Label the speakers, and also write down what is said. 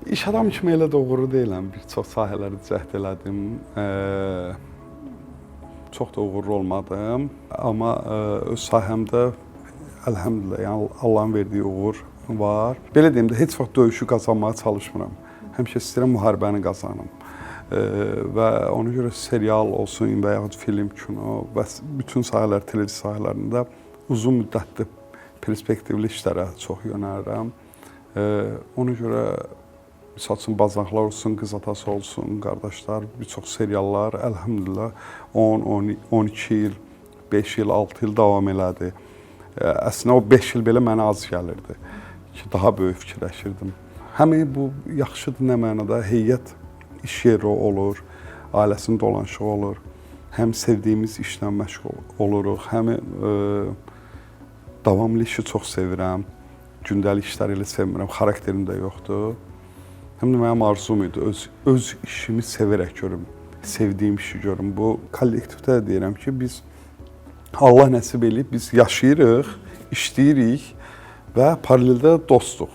Speaker 1: İş adamı kimi elə də uğurlu deyiləm. Bir çox sahələrdə cəhd elədim. Çox da uğurlu olmadım, amma öz sahəmdə əlhəmdülillah, yəni Allahın verdiyi uğur var. Belə deyim də, heç vaxt döyüşü qazanmağa çalışmıram. Həmişə istəyirəm müharibəni qazanım. Və ona görə serial olsun və yaxud film, kino və bütün sahələr, televiziya sahələrində uzun müddətli perspektivli işlərə çox yönəlirəm. Ona görə misal üçün Bacanaqlar olsun, Qız Atası olsun, Qardaşlar, bir çox seriallar əlhəmdülillah 10, 10, 12 il, 5 il, 6 il davam elədi. Əslində o 5 il belə mənə az gəlirdi ki, daha böyük fikirləşirdim. Həm bu yaxşıdır nə mənada, heyət iş yeri olur, ailəsinin dolanışığı olur. Həm sevdiyimiz işlə məşğul oluruq, həm davamlı işi çox sevirəm. Gündəlik işləri elə sevmirəm, xarakterim də yoxdur. Həm də mənim arzum idi öz işimi sevərək görüm, sevdiyim işi görüm. Bu kollektivdə də deyirəm ki, biz Allah nəsib eləyib, biz yaşayırıq, işləyirik və paraleldə dostuq.